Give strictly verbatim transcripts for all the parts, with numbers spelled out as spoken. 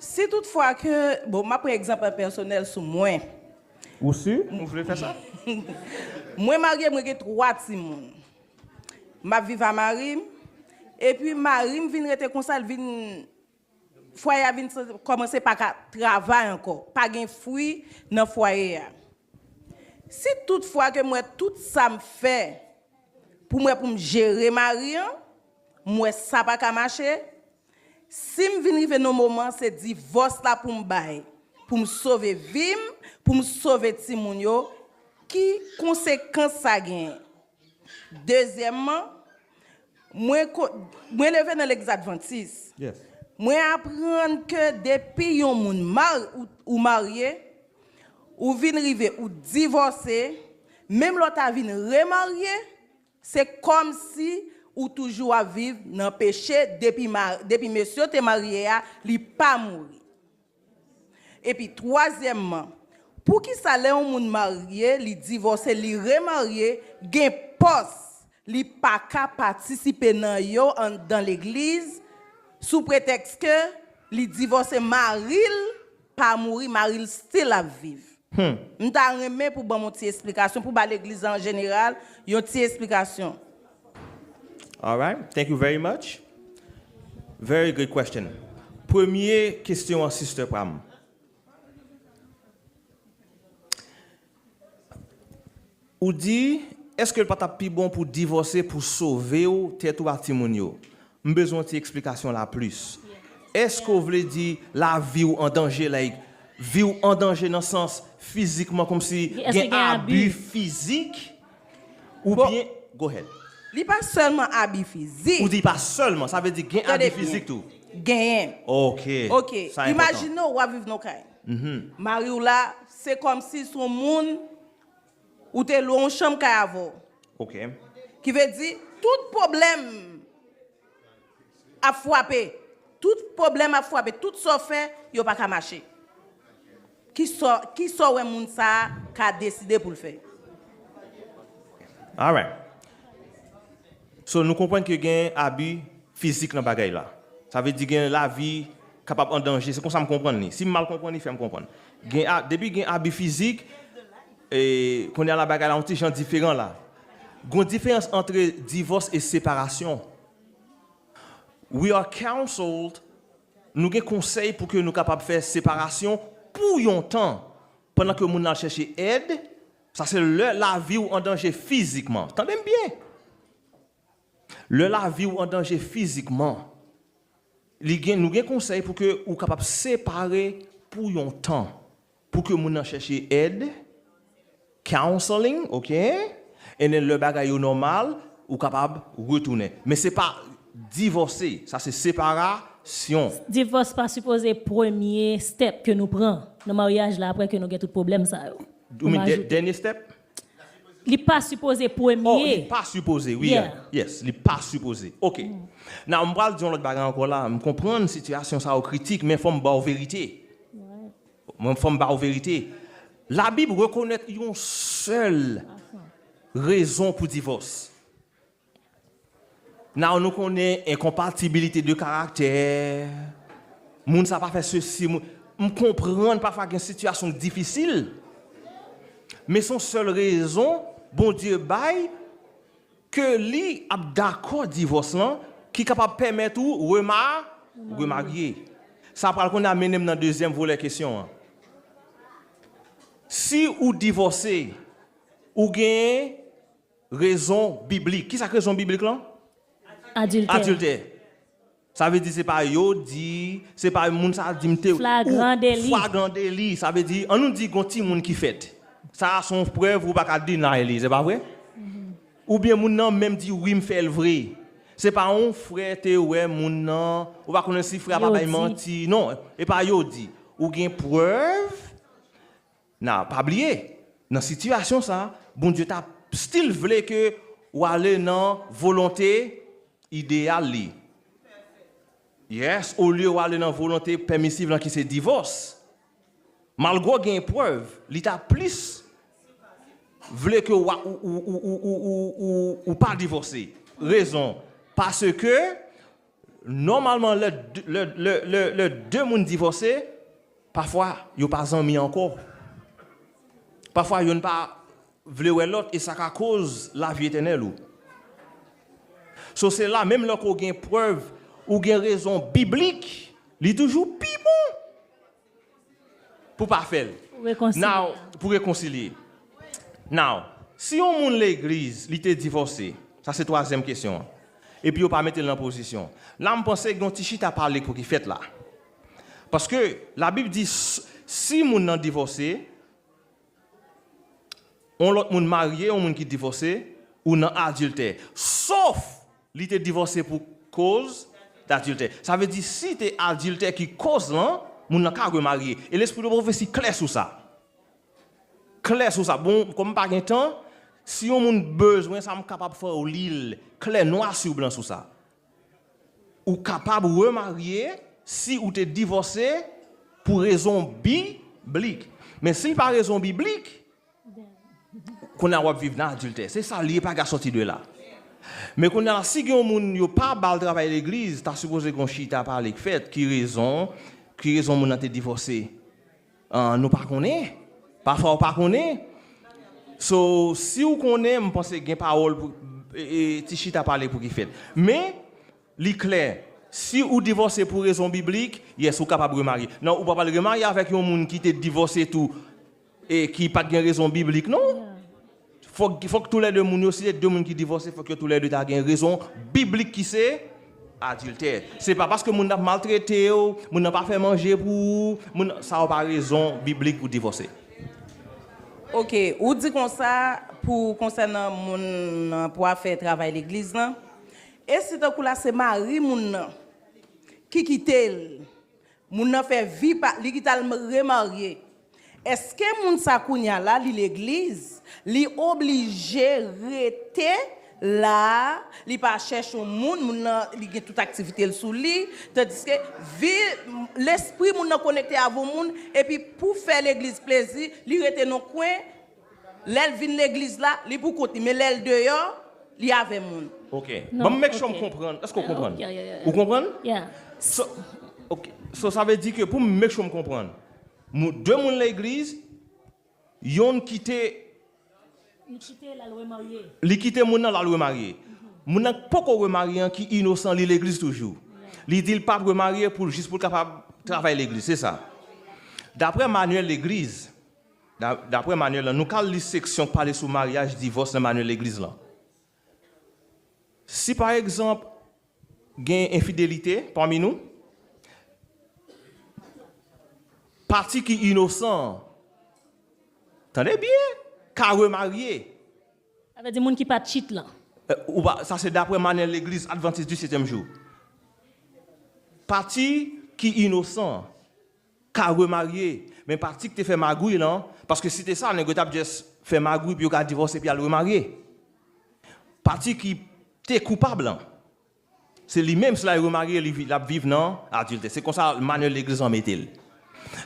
Si toutfwa ke, bon, m ap pran egzanp pèsonèl sou mwen. Ou si? Ou vle fè sa? Mwen marye, mwen gen twa timoun. M ap viv a mari m. Epi mari m vin rete konsa, l vin, fwaye a vin kòmanse pa ka travay ankò. Pa gen fwi nan fwaye a. Si toutfwa ke m wè tout sa m fè pou m wè pou m jere mari an, m wè sa pa ka mache, si m vin rive nan moman se divòs la pou m bay, pou m sove vi m, pou m sove timoun yo, ki konsekans sa genyen? Dezyèmman, mwen, mwen leve nan legliz advantis. Mwen aprann ke depi yon moun ou marye, ou vin rive, ou divòse, menm lè w ta vin remarye, se kòmsi ou toujou ap viv nan peche depi, depi mesye w te marye a, li pa mouri. Epi twazyèmman, poukisa lè yon moun marye, li divòse, li remarye, gen pòs, li pa ka patisipe nan yo anndan legliz sou pretèks ke li divòse, mari l pa mouri, mari l still ap viv? M ta renmen pou ban m yon ti esplikasyon, pou ba legliz la an jeneral yon ti esplikasyon. Alright, thank you very much. Very good question. Premye kesyon an, Sister Pam. Ou di, èske l pa t ap pi bon pou divòse pou sove w, tèt ou ak timoun yo? M bezwen yon ti eksplikasyon la plis. Èske w vle di lavi w an danje, like, vi w an danje nan sans fizikman, kòmsi gen abi fizik? Oubyen, go ahead. Li pa sèlman abi fizik. Ou di pa sèlman, sa vle di gen abi fizik tou. Genyen. Ok. Ok, imajine w ap viv nan kay. Mari w la, se kòmsi se yon moun ou te lwe yon chanm kay avè w. Ki vle di, tout pwoblèm ap frape. Tout pwoblèm ap frape. Tout sa w fè, yo pa ka mache. Kisa w wè moun sa a ka deside pou l fè? Alright. So, nou konprann ke gen abi fizik nan bagay la. Sa vle di gen lavi kapab an danje. Se konsa m konprann li. Si m mal konprann li, fè m konprann. Gen, depi gen abi fizik, e, kounye a la bagay la yon ti jan diferan la. Gon diferans ant divòs e separasyon. We are counseled, nou gen konsèy pou ke nou kapab fè separasyon pou yon tan, pandan ke moun nan al chèche èd. Sa se lè lavi w an danje fizikman. Tande m byen. Lè lavi w an danje fizikman, li gen, nou gen konsèy pou ke ou kapab separe pou yon tan, pou ke moun nan chèche èd, counseling, ok? And then lè bagay yo nòmal, ou kapab retounen. Men se pa divòse, sa se separasyon. Divòs pa sipoze premye step ke nou pran nan maryaj la apre ke nou gen tout pwoblèm sa yo. Ou mean dènye step? Li pa sipoze premye. Oh, li pa sipoze, wi. Yeah. Yes, li pa sipoze. Ok. Now, m pral di yon lòt bagay ankò la. M konprann sitiyasyon sa yo kritik, men fò m ba w verite. Mwen, fò m ba w verite. Labib rekonèt yon sèl rezon pou divòs. Now, nou konnen enkonpatibilite de karaktè. Moun sa pa fè sesi. M konprann pafwa gen sitiyasyon k difisil. Men se yon sèl rezon Bondye bay ke li ap dakò divòs lan ki kapab pèmèt ou rema, remarye. Sa pral konnen a mennen m nan dezyèm volè kesyon an. Si ou divòse, ou gen rezon biblik. Kisa k rezon biblik lan? Adiltè. Adiltè. Sa vle di se pa yo di, se pa moun sa di m te. Flagran deli. Flagran deli. Sa vle di, ann nou di gon timoun ki fèt. Sa a se yon prèv ou pa ka deny li, se pa vre? Oubyen moun nan menm di wi m fè l vre. Se pa yon frè te wè moun nan, ou pa konnen si frè a pa bay manti. Non, e pa yo di. Ou gen prèv. Now, pa bliye, nan sitiyasyon sa, Bondye ta still vle ke w ale nan volonte ideyal li. Yes, olye w ale nan volonte pèmisiv lan ki se divòs. Malgre w gen prèv, li ta plis vle ke w, ou, ou, ou pa divòse. Rezon, paske Nòmalman, lè de, lè, lè, lè, lè de moun divòse, pafwa, yo pa zanmi ankò. Pafwa, youn pa vle wè lòt, e sa ka koz lavi etènèl ou. So, se la, menm lè ke w gen prèv, ou gen rezon biblik, li toujou pi bon pou pa fè l. Pou rekonsilye. Now, pou rekonsilye. Now, si yon moun legliz, li te divòse, sa se twazyèm kesyon an, epi yo pa mete l nan pozisyon, la, m panse gen yon ti chita pale pou ki fèt la. Paske Labib di, s-, si moun nan divòse, yon lòt moun marye, yon moun ki divòse, ou nan adiltè. Sof li te divòse pou koz adiltè. Sa vle di, si te adiltè ki koz lan, moun nan ka remarye. E Lespri de Pwofesi klè sou sa. Klè sou sa. Bon, kòm m pa gen tan, si yon moun bezwen sa, m kapab fè w li l klè nwa sou blan sou sa. Ou kapab remarye si ou te divòse pou rezon biblik. Men si l pa rezon biblik, kounye a w ap viv nan adiltè. Se sa l ye, pa ka sòti de la. Men kounye a, si gen yon moun yo pa ba l travay legliz, ta sipoze gen yon chita pale k fèt. Ki rezon, ki rezon moun nan te divòse? Ah, nou pa konnen. Pafwa ou pa konnen. So, si w konnen, m panse gen pawòl pou, e, e, ti chita pale pou ki fèt. Men, li klè, si ou divòse pou rezon biblik, yes, ou kapab remarye. Non, ou pa pral remarye avèk yon moun ki te divòse tou e ki pa t gen rezon biblik, non. Fòk, fòk toulède moun yo, si se de moun ki divòse, fòk yo toulède ta gen rezon biblik ki se adiltè. Se pa paske moun nan ap maltrete w, moun nan pa fè manje pou ou, moun nan, sa yo pa rezon biblik pou divòse. Ok, ou di konsa pou konsènan moun nan pou afè travay legliz lan. E si tankou la se mari moun nan ki kite l, moun nan fè vi pa, li kite al remarye. Èske moun sa kounye a la, li legliz, li oblije rete la, li pa chèche yon moun, moun nan, li gen tout aktivite l sou li, tandiske vi, lespri moun nan konekte avè yon moun, epi pou fè legliz plezi, li rete nan kwen, lè l vin legliz la, li pou kont li, men lè l deyò, li avè moun. Ok. Non, ban m make sure m ok. Konprann. Èske w konprann? Ok, yeah, yeah, yeah. Ou konprann? Yeah. So, ok. So, sa vle di ke pou m make sure m konprann. Mou-, de moun legliz, yonn kite Li kite l al remarye. Li kite moun nan, l al remarye. Moun nan k poko remarye an ki inosan, li legliz toujou. Li di l p ap remarye pou l, jis pou l kapab travay legliz, se sa. Daprè manyèl legliz, da-, daprè manyèl lan, nou ka li seksyon k pale sou maryaj, divòs nan manyèl legliz lan. Si pa egzanp, gen enfidelite pami nou, pati ki inosan an, tande byen, ka remarye. Sa vle di moun ki pa t cheat lan. Eh, ou pa, sa se daprè manyèl legliz Advantis di setyèm jou. Pati ki inosan an ka remarye, men pati ki te fè magouy lan, paske si te sa, nèg yo t ap just fè magouy, epi yo ka divòse, epi al remarye. Pati ki te koupab lan, se li menm, si l al remarye, li vi-, l ap viv nan adiltè. Se konsa manyèl legliz lan mete l.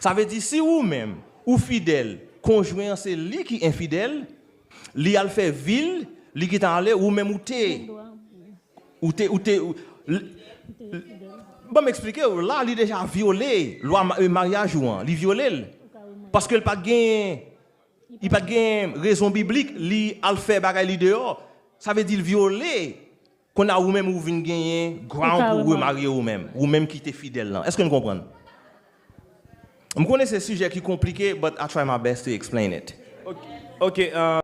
Sa vle di, si ou menm, ou fidèl, konjwen an se li ki enfidèl, li al fè vi l, li gentan ale, ou menm ou te, ou te, ou te, ou, l-, l-, ban m eksplike w, la, li deja vyole lwa ma-, maryaj ou an, li vyole l. Paske l pa t gen, li pa t gen rezon biblik, li al fè bagay li deyò. Sa vle di l vyole. Kounye a ou menm ou vin genyen ground pou w remarye ou menm. Ou menm ki te fidèl lan. Èske n konprann? M konnen se sijè ki konplike, but I try my best to explain it. Ok, ok, uh,